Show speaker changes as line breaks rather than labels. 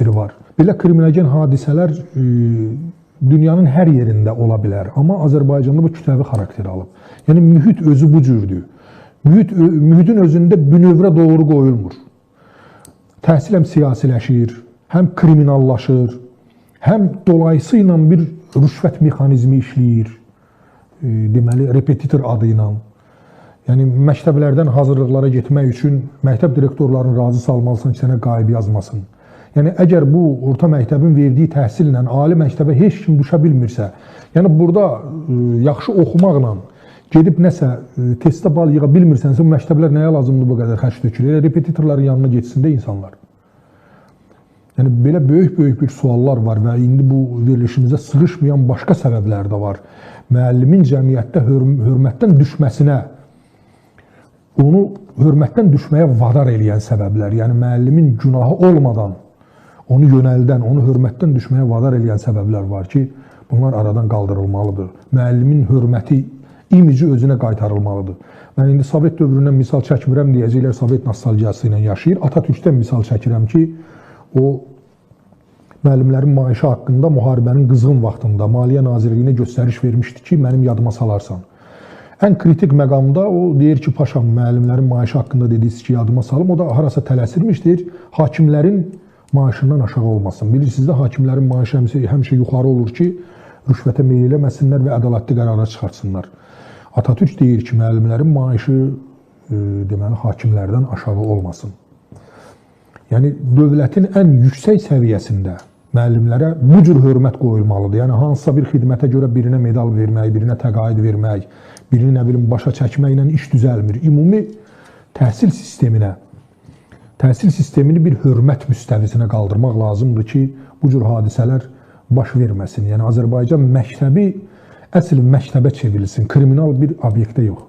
var. Belə kriminogen hadisələr dünyanın hər yerində ola bilər, amma Azərbaycanda bu kütləvi xarakter alıb. Yəni mühit özü bu cürdür. Mühitin özündə bünövrə doğru qoyulmur. Təhsil həm siyasiləşir, həm kriminallaşır, həm dolayısı ilə bir rüşvət mexanizmi işləyir. Deməli, repetitor adı ilə. Yəni məktəblərdən hazırlıqlara getmək üçün məktəb direktorlarını razı salmalısan ki, sənə qayıb yazmasın. Yəni əgər bu orta məktəbin verdiyi təhsillə ali məktəbə heç kim düşə bilmirsə, yəni burada yaxşı oxumaqla gedib nəsə testdə bal yığa bilmirsənsə, bu məktəblər nəyə lazımdır bu qədər xərc tökülür? Elə repetitorların yanına getsin də insanlar. Yəni belə böyük-böyük bir suallar var və indi bu verilişimizə sığışmayan başqa səbəblər də var. Müəllimin cəmiyyətdə hörmətdən düşməsinə, onu hörmətdən düşməyə vadar eləyən səbəblər, yəni müəllimin günahı olmadan onu yönəldən, onu hörmətdən düşməyə vadar eləyən səbəblər var ki, bunlar aradan qaldırılmalıdır. Müəllimin hörməti, imici özünə qaytarılmalıdır. Mən indi Sovet dövründən misal çəkmirəm, deyəcəklər Sovet nostalgiyası ilə yaşayır. Atatürkdən misal çəkirəm ki, o müəllimlərin maaşı haqqında müharibənin qızğın vaxtında Maliyyə Nazirliyinə göstəriş vermişdi ki, mənim yadıma salarsan. Ən kritik məqamda o deyir ki, paşam, müəllimlərin maaşı haqqında dediyiniz ki, yadıma salım. O da harasa tələsirmiş, deyir, hakimlərin maaşından aşağı olmasın. Bilirsiniz də, hakimlərin maaşı həmişə yuxarı olur ki, rüşvətə meyil eləməsinlər və ədalətli qərara çıxartsınlar. Atatürk deyir ki, müəllimlərin maaşı deməli, hakimlərdən aşağı olmasın. Yəni, dövlətin ən yüksək səviyyəsində müəllimlərə bu cür hörmət qoyulmalıdır. Yəni, hansısa bir xidmətə görə birinə medal vermək, birinə təqaüd vermək, birini nə bilim başa çəkməklə iş düzəlmir. Ümumi təhsil sisteminə, təhsil sistemini bir hörmət müstəvisinə qaldırmaq lazımdır ki, bu cür hadisələr baş verməsin. Yəni, Azərbaycan məktəbi əsl məktəbə çevrilsin, kriminal bir obyektə yox.